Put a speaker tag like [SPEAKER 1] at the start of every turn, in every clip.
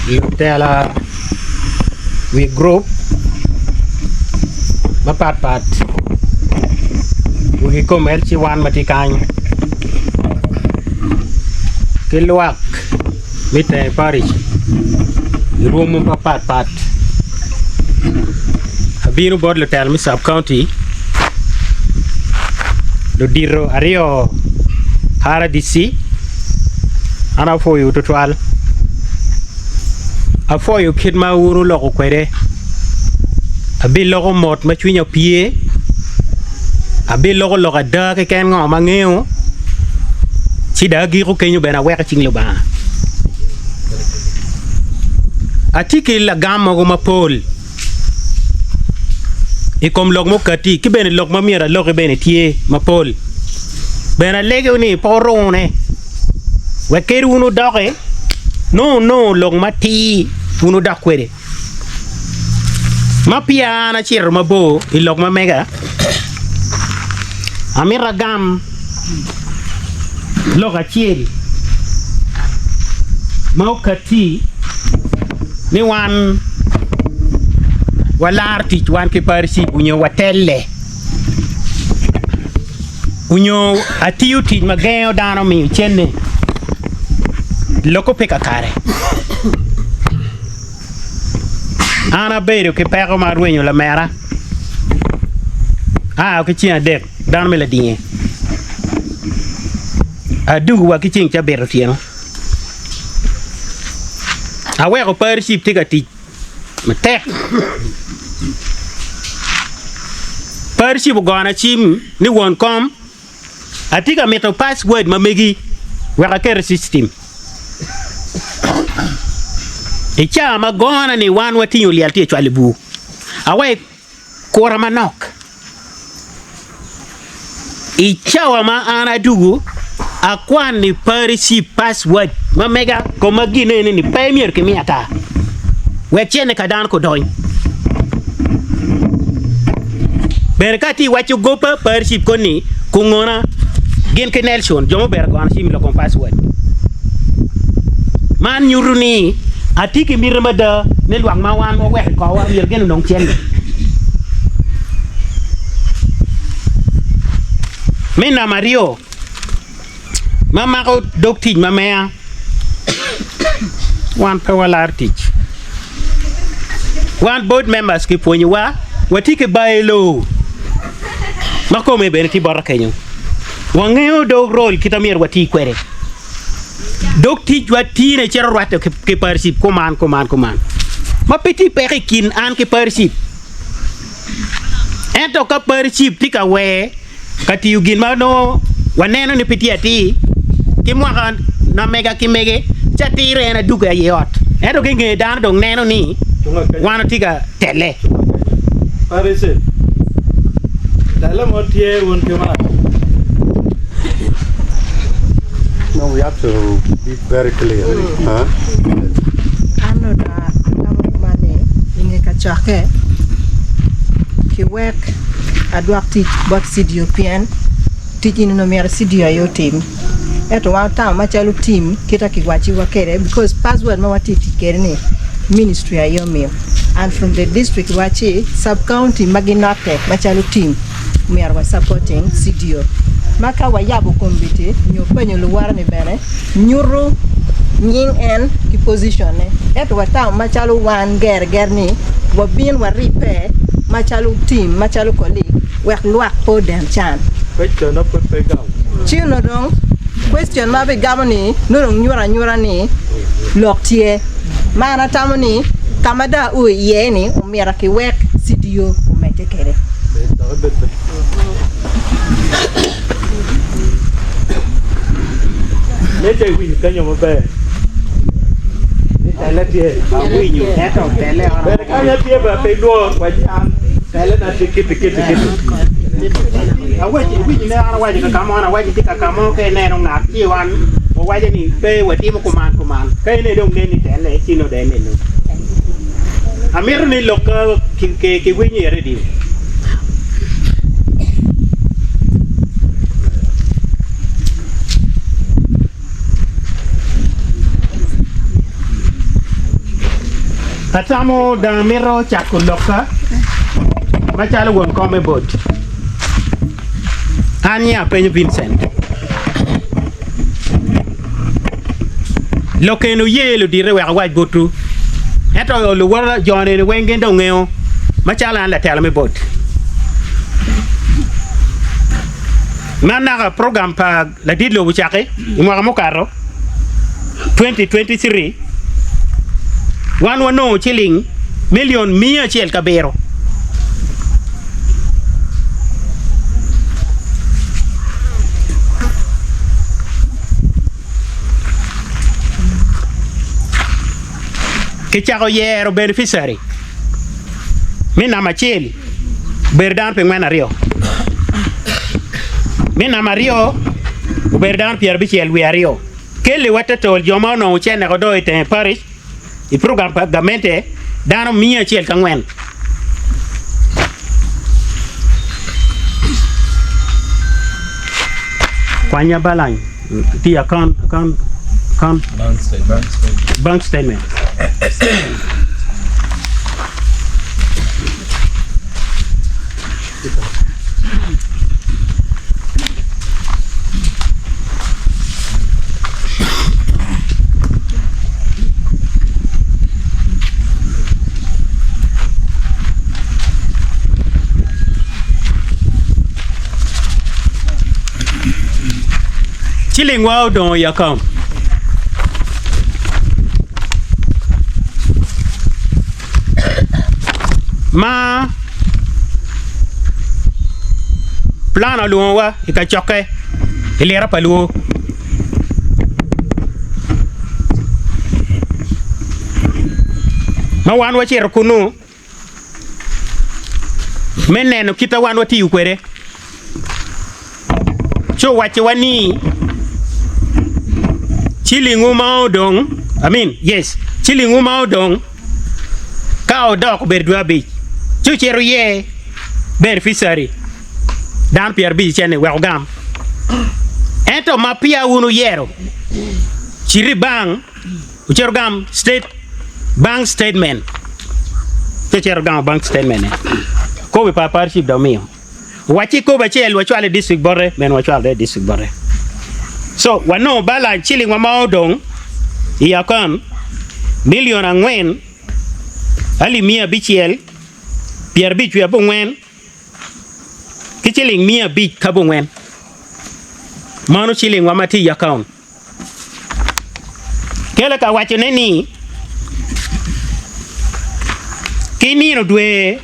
[SPEAKER 1] Lutela wi gurup mapatpat wigi kom LC1 ma tye kany ki lwak me tenge paric i rwom mapatpat abino bot lutela me cab kaunti ludito aryo RDC an apwoyo tutwal apwoyo kit ma wun wuloko kwede abiloko mot ma cwinya opye abiloko lok ada keken ngo ma angeyo ci dong agiko kenyo bene aweko i cing Lubanga. Atye ki lagam mogo mapol i kom lok mukati ki bene lok ma myero aloki bene tye mapol. Bene alego ni pe wurune wek kadi wun wudoki nongo wunongo lok matir wun wudok kwede. Ma peya an acito mabor i lok ma mega, amito agam lok acel ma okatti ni wan walaro tic wan ki paricip nyo watelle nyo atiyo tic ma gengo dano miyo cente loko pe kakare. An abedo ki peko ma arwenyo lamera aa ki ceng adek dano me ladinge adugo wa ki ceng cabit otyeno aweko paricip tye ka tic matek paricip ogona cim ni won kom Atye ka mito password ma megi wek aket i system. I caa ma gona ni wan watingo lyel tye cwalo i bur, awek kura manok. I cawa ma an adugu, akwan-ni paricip password ma mega koma ginene ni pe myero kimi ata wek cene ka dano kudony. Bene ka atye iwaco gopa paricip koni kungona gin ki Nelson jo mubedo gono cim i lok kom password. Man nyuto ni atye ki miti mada ni lwak ma wan waweko i korwa myero gin onong cente. Me namba aryo, ma mako dog tic ma meya, wan pe walaro tic. Wan board members kipwonyowa watye ki bylaw ma kome bene tye bota kenyo. Wangeyo dog role kit ma myero wati kwede. Dog ticwa tine cito rwatte ki paricip kuman kuman kuman ma pe tye peko i kin an ki paricip. Ento ka paricip tye ka wer ka tiyo gin ma nongo waneno ni pe tye atir, ki mwaka na mega ki mege, ci atir en aduge aye i ot. Ento ki i nge dano dong neno ni wan watye ka telle.
[SPEAKER 2] Paricip, telle mo tye wun ki wan.
[SPEAKER 3] No, we have to be very clear. Huh?
[SPEAKER 4] An oda atamo kuman ni i nge kacokke kiwek adwok tic bot CDO pien tic eni onongo myero CDO aye otim ento wan otamo macalo tim kita kiwacciwa kwede because password ma watye ka tic kwede ni ministry aye omiyo and from the district wacci sub county ma ginotte macalo tim myero wa supporting CDO ma ka wayabo kombiti nyo penyo luwote ni bene nyuto nying en ki position ne ento watamo macalo wan ger ger ni wabin waribbe macalo team macalo colleague wek lwak pe oden can.
[SPEAKER 2] Question na pud pe igamo.
[SPEAKER 4] Ci onongo dong question ma abigamo ni nongo dong nyuto anyuta ni lok tye ma an atamo ni ka ma dong ao iye ni omyero kiwek CDO omedde kwede.
[SPEAKER 2] Nece iwinyo kenyo maber ni tele tye.
[SPEAKER 1] Awinyo ento tele oromo.
[SPEAKER 2] Bene kanya tye bene pe ilwor waci an tele na tye kiti kiti kiti.
[SPEAKER 1] Awaci iwinyo ne an awaco kaka mo an awaco tye kaka mo ka ineno ngat ci wan wawaco ni pe watimo kuman kuman ka in aye dong nen ni tele ci nongo dong ineno. Amito ni lok ka kiwinyo i redio. Atamo dong amito cako lokka macalo won kom me bot. An nyinga apenyo Vincent. Lok eni oye ludite wek awac botwu. Ento luwota jo eni weng gin dong ngeyo macalo an latela me bot. Ma naka program pa ladit lobo ocaki i mwaka mukato 2023, wan wanongo ciling milion 107. Kicako yero beneficiary me namba acel obedo dano pi ngwen aryo, me namba aryo obedo dano pyerabicel wiye aryo. Kelli wa totol jo ma onongo cene ko dong i tenge paric i program pa gamente dano 104. Kwanya balany tye account account account bank statement. Cilingwa odongo i akaun. Ma plan olwongowa i kacokke i lira pa lwor. Ma wan wacito kunnu me neno kit ma wan watiyo kwede. Ci owacciwa ni, Cilingwu ma odong, I mean, yes, cilingwu ma odong ka odok obedo dwe abic, ci wucit wuyer beneficiary dano pyerabic cen-ni wek wugam. Ento ma peya wun wuyero, cit i bank wucit wugam state bank statement. Ci ocito ogamo bank statement-ne. Kopi pa pariship dong omiyo. Wacci kobo acel wacwalo i district bote, meno wacwalo i district bote. So wanongo balance cilingwa ma odong i akaunt milion angwen alip 500 59 ki ciling 509. Mano cilingwa ma tye i akaunt. Kelo ka wacone ni, Ki nino dwe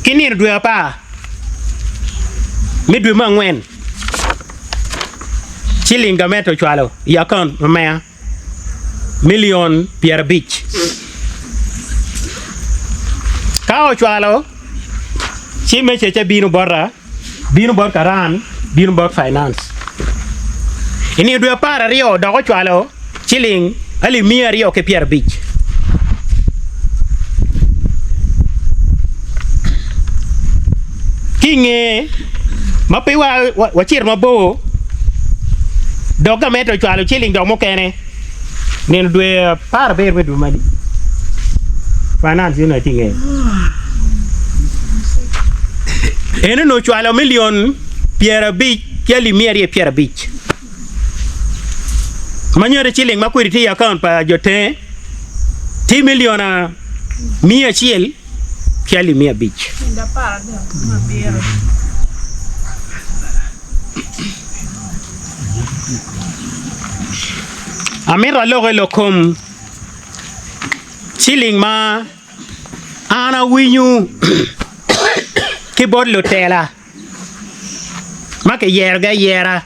[SPEAKER 1] ki nino dwe apar me dwe me angwen, ciling gamente ocwalo i akaunt ma meya. milion 50. Ka ocwalo, ci mecece bino bota, bino bot karan, bino bot finance. I nino dwe 12 dok ocwalo ciling alip 250. Ki i nge ma pe wacito mabor, dok gamente ocwalo ciling dok mukene nino dwe 17 me dwe madi finance eno tye inge en onongo ocwalo milion 50 ki alip 250 ma nyuto ciling ma kwedi tye i akaunt pa jo tenge tye milion 100 ki alip 500. Amito alok i lok kom ciling ma an awinyo ki bot lutela ma kiyerogi ayera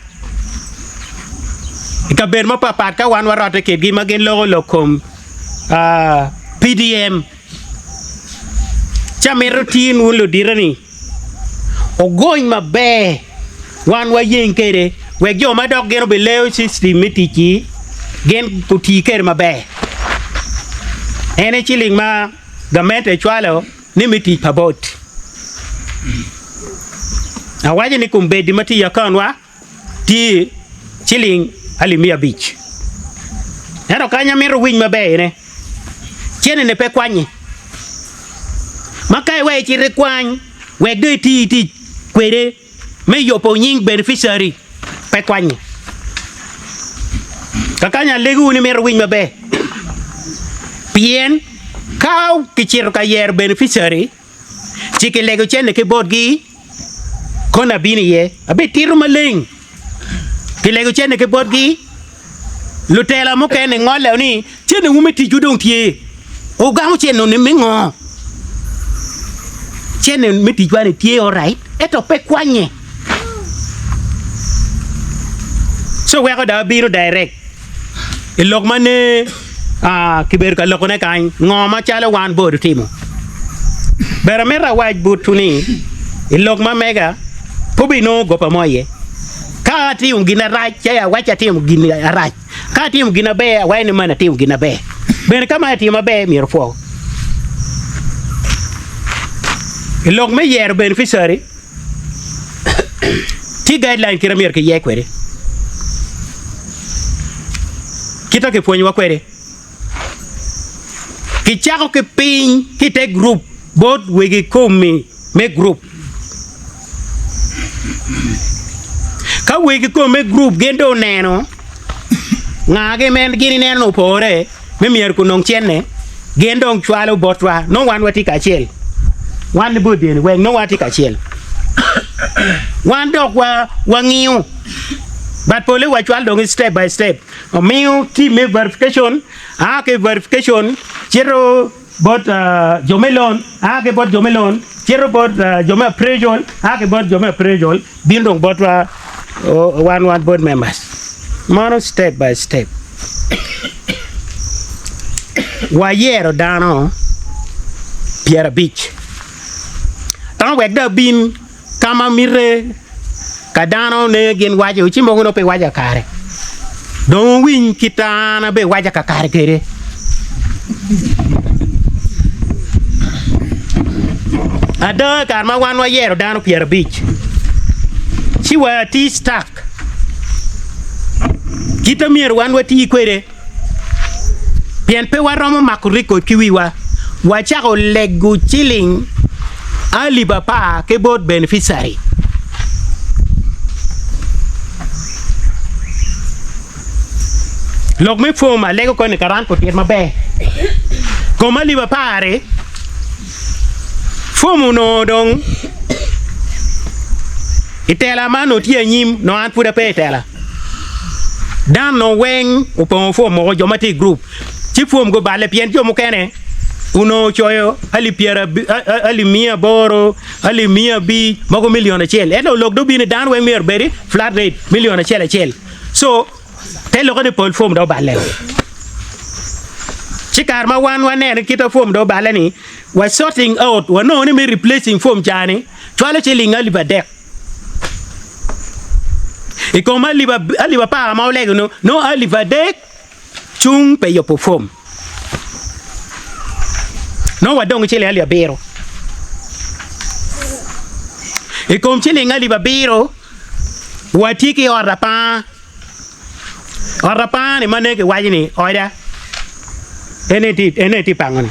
[SPEAKER 1] i kabedo mapatpat ka wan warotte kwedgi ma gin loko lok kom PDM ci amito tin wun ludito-ni ogony maber wan wayeng kwede wek jo ma dok gin obileyo cictim me tic-ci gin guti kwede maber. En aye ciling ma gamente cwalo ni me tic pa bot. Awaco ni kombeddi ma tye i akaunwa tye ciling. alip 500. Ento kany amito wuwiny maber ene, cente-ni pe kwanye. Ma ka iweko icito ikwany wek dong iti tic kwede me yubo nying beneficiary pe kwanye. Kakany alegowu ni mito wuwiny maber pien ka kicito ka yero beneficiary ci kilego cente ki botgi kono abino iye abitito maleng kilego cente ki botgi lutela mukene ngole ni cente-wu me ticwu dong tye wugamo cente-ni me ngo? Cente me ticwa-ni tye alright ento pe kwanye co weko dong abino direct i lok ma ne kibedo ka lokone kany ngo macalo wan bot otimo ber amito awac botwu ni i lok ma mega pe obinongo goba mo iye ka atimo gin arac ci awac atimo gin arac ka atimo gin aber awaco ni man atimo gin aber bene ka man atimo maber myero opwo i lok me yero beneficiary Tye guideline kit ma myero kiye kwede, kit ma kipwonyowa kwede. Kicako ki piny ki i te gurup bot wegi komi me gurup. Ka wegi komi me gurup gin dong oneno ngagi ma gin ineno ni opore, me myero gunong cente, gin dong cwalo botwa, nongo wan watye kacel, wan ni bot dyeni weng nongo watye kacel, wan dok wangiyo but pole wacwalo dong step by step, omiyo team me verification a ki verification cito bot jo me loan, a ki bot jo me loan cito bot jo me appraisal, a ki bot jo me appraisal bino dong botwa wan wan board members mano step by step wayero dano 50 dok wek dong abin ka ma mite ka dano ne gin waco ci mogo nongo pe waco kakare dong wuwiny kit an abe waco kakare kwede. Ada, i kare ma wan wayero dano 50, ci wati stuck. Kit ma myero wan wati kwede, pien pe waromo mako record ki wiwa, wacako lego ciling 10,000 ki bot beneficiary. Lok me pwom alego koni karan otit maber. Kom 10,000-ri, pwom onongo dong i tela ma onongo tye anyim nongo an pud ape i tela. Dano weng opongo pwom moko jo ma tye i gurup ci pwom guballe pien jo mukene onongo ocoyo 800,000, 500,000 mogo milion acel ento lok dong obino ni dano weng myero obed flat rate milion acel acel. So, te lokke ni pol fom dong oballe. Ci kare ma wan waneno kit ma fom dong oballe ni, wa sorting out, wanongo ni me replacing fom ca-ni cwalo ciling 3,000. I kom 10,000 ma olego-ni, nongo 3,000 cung pe yubo fom. Nongo wadong ki ciling 7,000. I kom ciling 7,000, Watye ki ot apanga, ot apanga-ni ma nen kiwaco ni oda en aye tye pango-ni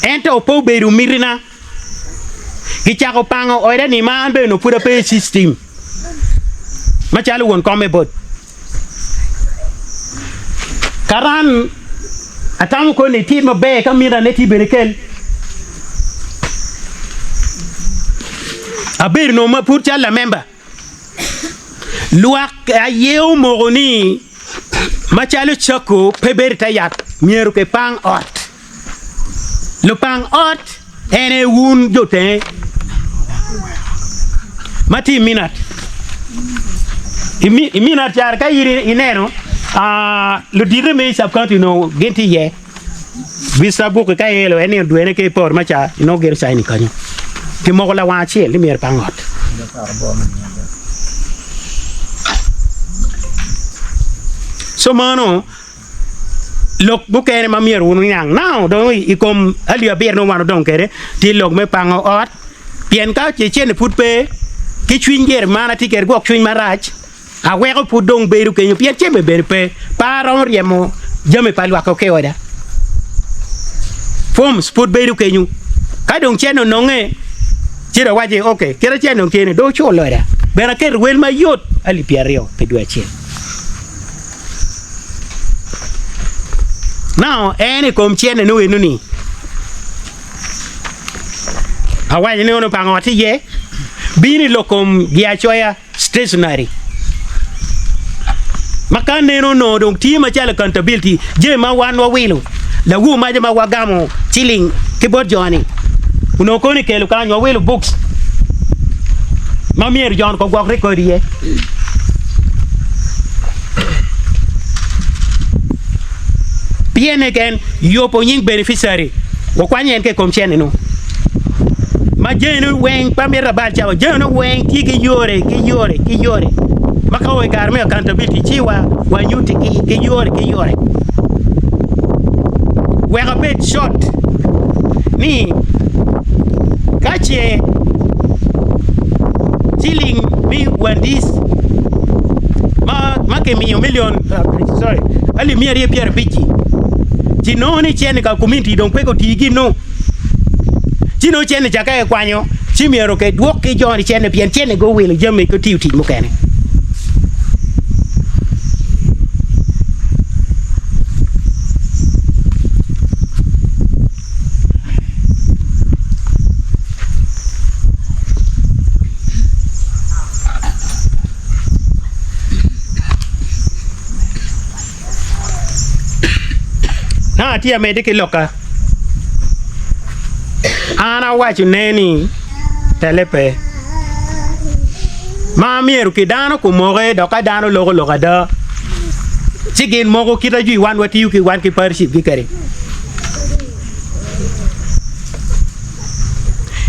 [SPEAKER 1] ento pe obedo mitina kicako pango oda-ni ma an bene onongo pud ape i cictim macalo won kom me board. Karan atamo koni ni tye maber ka mitane tye bene kel. Abedo nongo ma pud calo lamemba. Lwak aye omoko ni macalo cako pe bedo i te yat myero kipang ot. Lupang ot en aye wun jo tenge ma tye i minat. I minat caro ka in ineno ludite me sub county onongo gin tye iye. Visa book ka ielo en nino dwene ki ipor ma ca inongo gin sign kanyo. Kimoko lawang acel ni myero ipang ot. So mano lok mukene ma myero wun wuniang now dong i kom 7,000 nongo wan odong kwede tye lok me pango ot pien ka cene pud pe ki cwiny gire man atye kwede gwok cwiny marac. Aweko pud dong bedo kenyo pien ceme bene pe. Pe aromo ryemo jami pa lwak ki oda. Forms pud bedo kenyo. Ka dong cene ononge, ci dong awaco ni ok, kit acel dong tye ni dong wucul oda. Bene aketo wel mayot alip pyeraryo pi dwe acel. Now en i kom cene nongo eno ni awaco ni onongo pango ot iye, bino i lok kom gi acoya. Stationery ma ka neno onongo dong tye macalo accountability jami ma wan wawilo lawu maca ma wagamo ciling ki bot jo-ni onongo kono ikelo kany wawilo books ma myero jo-ni ko gwok record iye. Pienne ken yubo nying beneficiary wakwanyo en ki i kom cene-nu ma jamine weng pe amito abal cawa jamine weng tye ki yore ki yore ki yore ma ka oo i kare me accountability ci wa wanyutti ki ki yore ki yore wek abed short ni ka ce ciling me wandis ma ma kimiyo million sorry alip miya aryo pyerabicci ci nongo ni cene ka kominiti dong pe guti ginu ci nongo cene ca ka kikwanyo ci myero kidwok ki joni cene pien cene guwilo jami gutiyo tic mukene. Ka atye amedde ki lokka, an awaco ne ni tele pe. Ma myero ki dano kumoke dok ka dano loko lok ada, ci gin moko kit ajwi wan watiyo ki wan ki pariship gi kede.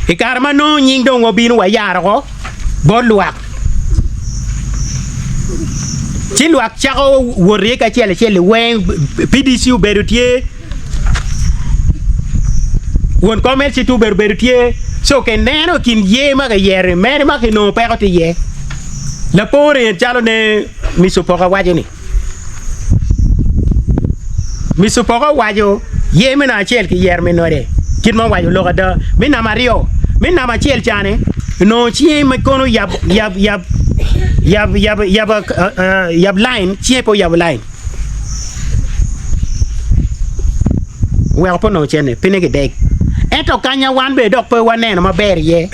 [SPEAKER 1] I kare ma nongo nying dong wabino wayaro ko bot lwak, ci lwak cako wot iye kacel acel weng, PDC obedo tye, won kom LC2 obedo bedo tye, so kineno i kin yer ma kiyero-ni mene ma kinongo peko tye iye. Lapor en calo ne Mister Opoka waco ni, Mister Opoka owaco yer me namba acel kiyero me node kit ma owaco lok ada me namba aryo me namba acel cani onongo cinge ma kono yab yab yab yab yab yab yab line cinge pe oyabo line Oweko pe onongo cente pi ni gideg. Ento kanya wan bene dok pe waneno maber iye.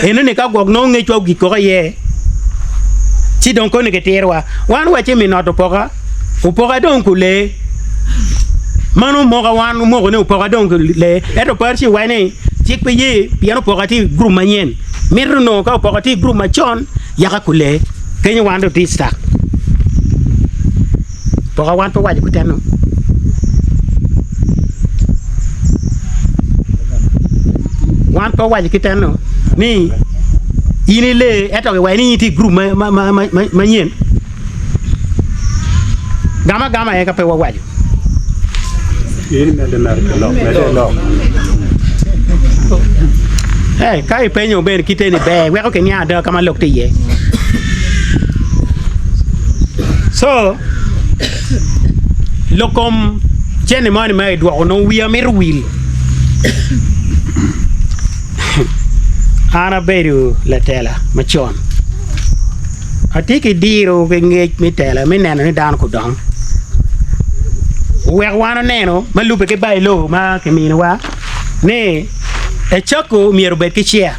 [SPEAKER 1] Enoni ka gwok nongo ngecwa ogik koko iye, ci dong koni gitirowa. Wan wacce mi not opoka, opoka dong kulee. Mano moka wan omoko ni opoka dong kulee. Ento par ci waco ni cik pe ye pien opoka tye i gurup manyen. Mito onongo ka opoka tye i gurup macon yaka kulee. Kenyo wan dong tye stuck. Poka wan pe waco kuteno. Wan pe waco kiteno ni in ile ento giwaco ni in itye i gurup manyen. Gam agama aye ka pe wawaco.
[SPEAKER 3] In imedde mere ki lok, medde i lok.
[SPEAKER 1] Eh, ka ipenyo bene kite ni ber weko kiniang ada ka ma lok tye iye. So, lok kom cene moni ma idwoko nongo wiya mito wil. An abedo latela macon. Atye ki diro ki ngec me tela me neno ni dano gudong. Oweko wan oneno ma lubbe ki bailo ma kiminiwa ni Ecako myero obed ki cia.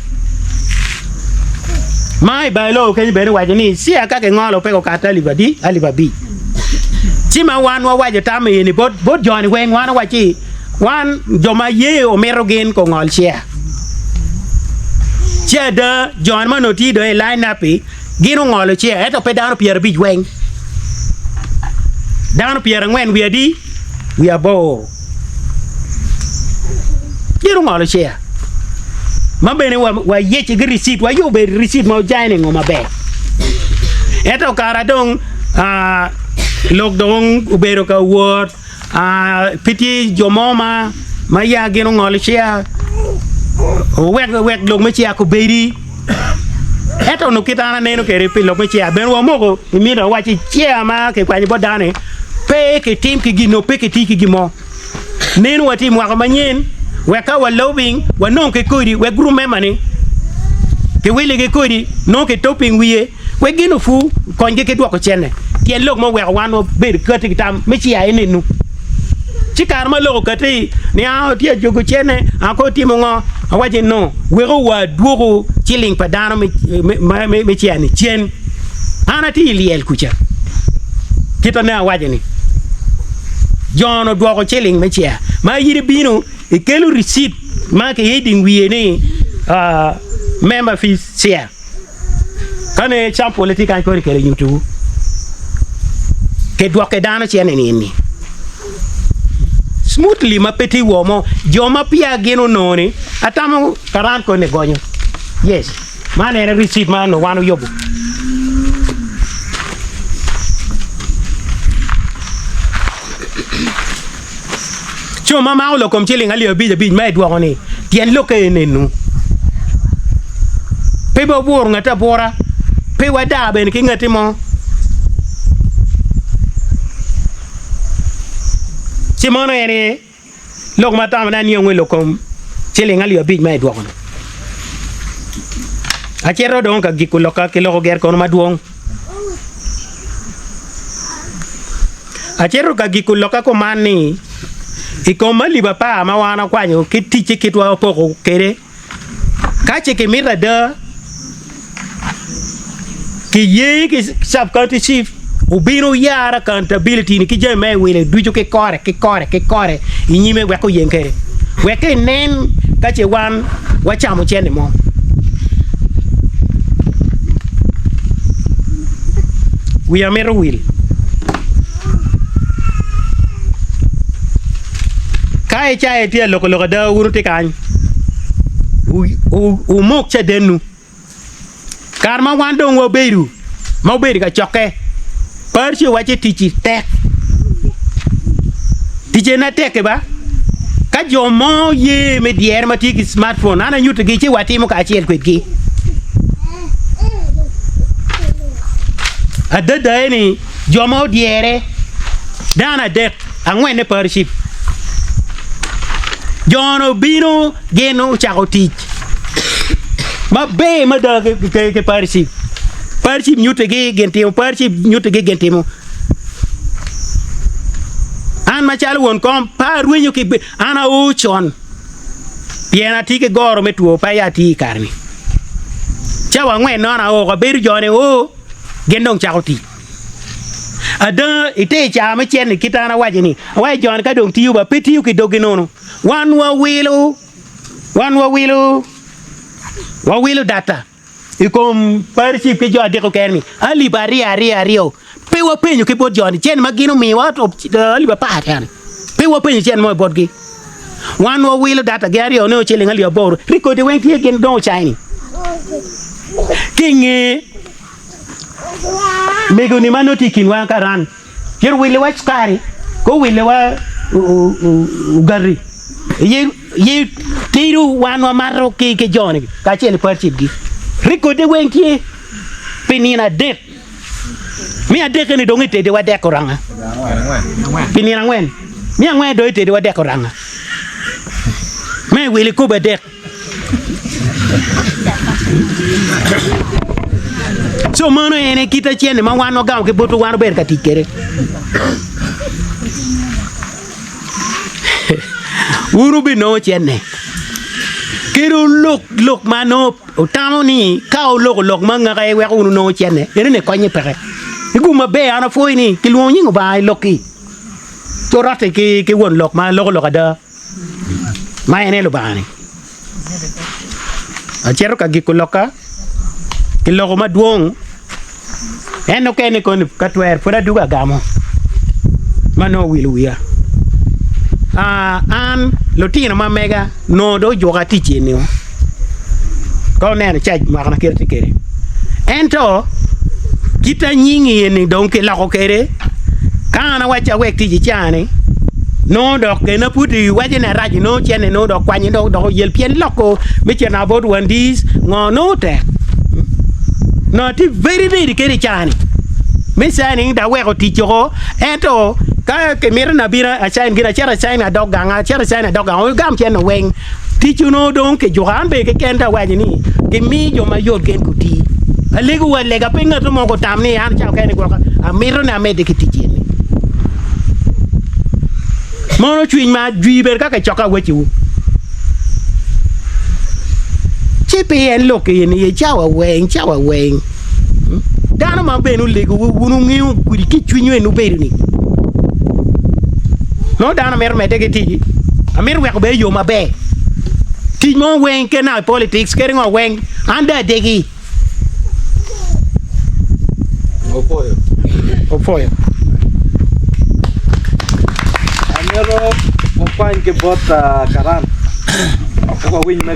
[SPEAKER 1] Ma i bailo kenyo bene iwaco ni cia ka kingolo pe okato alip adi? Alip abic. Ci ma wan wawaco tam eni bot bot joni weng wan owacci wan jo ma ye omito gin kongol cia. Ci ada, jo ma onongo tye dong i lain-up-pi gin ongolo cer, ento pe dano pyerabic weng. Dano pyerangwen wiye adi? Wiye aboro. Gin ongolo cer. Ma bene wayecce ki ricit, wayube ricit ma ojai ni ngo maber. Ento kara dong lok dong obedo ka wot. Pe tye jo mo ma ma ya gin ongolo cia wek wek lok me cia kubedi. Ento onongo kit an aneno kwede pi lok me cer bene wamoko i mita wacci cer ma kikwanyo bot dano-ni pe kitim ki gin nyo pe kiti ki gin mo. Neno watye i mwaka manyen wek ka walobing wanong ki kodi wek gurup mema-ni kiwili ki kodi nongo kitoping wiye wek gin opur konygi ki dwoko cente. Tyen lok ma oweko wan wabedo kati ki tam me cer aye nenu. Ci kare ma lok okati ni a tye ajogo cene a ko timo ngo awaci no weko wa dwogo ciling pa dano me cer ni cen an atye i lyel kuca kita ne awaco ni jon odwoko ciling me cer ma in ibino ikelo ricit ma ki heading wiye ni member fees cer. Ka ne cam pole tye kany kore kele nyutuwu ke dwoke dano cen i nini smoothly ma pe tye woo mo jo ma peya gin onongo ni atamo karan kone gonyo yes man en receipt ma onongo wan oyubo. Co ma mako lok kom ciling alip abic abic ma idwoko-ni, tyen lokke aye nenu. Pe wabworo ngati abwora, pe wadaa bene ki ngati mo. Ci mono en aye lok ma atamo ni aniongo i lok kom ciling alip abic ma idwoko-ni. Acito dong ka giko lokka ki loko ger kono madwong. Acito ka giko lokka kuman ni, i kom alip apar ma wan wakwanyo ki ticce kitwa wapoko kwede, ka ce kimito ada, kiye ki Sub County Chief obino oyar accountability ni ki jami ma ewilo ducu ki kore ki kore ki kore i nyime wek oyeng kwede wek enen ka ce wan wacamo cente mo. Wiya mito wil. Ka Icaya tye ka loko lok ada, wun wutye kany, wumok cadenwu. Kare ma wan dong wabedo ma wabedo i kacokke, Parci owacci ticci tek. Ticce na tek-ki ba? Ka jo mo ye me dyere ma tye ki smartphone, an anyuttigi ci watimo kacel kwedgi. Adada eni jo ma odyere dano adek, angwenne Parci. Jo-nu obino gin ocako tic. Maber mada ki paricip. Paricip nyutigi gin timo, paricip nyutigi gin timo. An macalo won kom pe arwenyo ki an ao con pien atye ki goro me two pe aye atye i kare-ni. Cawa angwen nono ao abedo jo-ni oo gin dong cako tic. Ada ite i caa me cen-ni kit an awaco ni awaco jo-ni ka dong tiyo ba pe tiyo ki doggi nono wan wawilo. Wan wawilo wawilo data i kom paricip ki jo adiko kene-ni alip aryo aryo aryo. Pe wapenyo ki bot jo-ni cen ma gin omiyowa alip apar kene. Pe wapenyo cen mo i botgi. Wan wawilo data gi aryo ne ciling alip aboro. Rekodi weng tye gin dong ocaini. Ki i nge mego-ni ma nongo tye i kinwa karan. Myero owilliwa cukari, ka owilliwa ugati, ye tedo wan wamato ki jo-ni kacel i parcibgi. Rekodde weng tye pi nino adek. Me adekke-ni dong itediwa dek oranga pi nino angwen. Me angwen dong itediwa dek oranga me wilo i kobo adek. Co meno en aye kit acel-li ma wan wagamo ki botwu wan wabedo ka tic kwede. Wun wubinongo cente. Kadi wulok lok ma nongo wutamo ni ka wuloko lok ma angaka aye weko wun wunongo cente, enoni konye peke. I gum maber an apwoyi ni kilwongo nying Lubanga i lokki, ci wurwatte ki won lok ma loko lok ada. Ma en aye Lubanga-ni. Acito ka giko lokka ki loko madwong, en okene koni ka twer pud adwogo agamo ma nongo owilo wiya. An lutino ma mega nongo dong ojuka tic eni ka oneno caji mwakana kit atye kwede ento kit anying eni dong kiloko kwede ka an awacci awek tic i caa-ni nongo dok kena pud iwaco ni arac nongo cene nongo dok kwanye dok oyel pien loko me cito about one days ngo nongo tek. Nongo atye very ready kede i caa-ni me signing dok aweko tic woko ento ka kimito ni abin a sign gin acito a sign adok ganga acito a sign adok ganga wugam cente weng tic onongo dong kijuka an bene keken dong awaco ni gimi jo mayot gin guti alegowu alega pe ngat mo gutam ni an cawa kene gwoka amito ni amedde ki tic eni Mono cwiny ma jwi bene ka kicokke awacciwu, ci pi en lok eni iye cawa weng, cawa weng. Dano ma bene olegowu wun wungeyo kudi ki cwinywu en obedo-ni. Nongo dano mito medde ki tic, amito weko bene yo maber. Tic mo weng kadi naka i politics kadi ngo weng, an dong adegi.
[SPEAKER 2] Opwoyo.
[SPEAKER 1] Opwoyo.
[SPEAKER 2] Amito wukwany ki bot ah, karan wek wawiny me.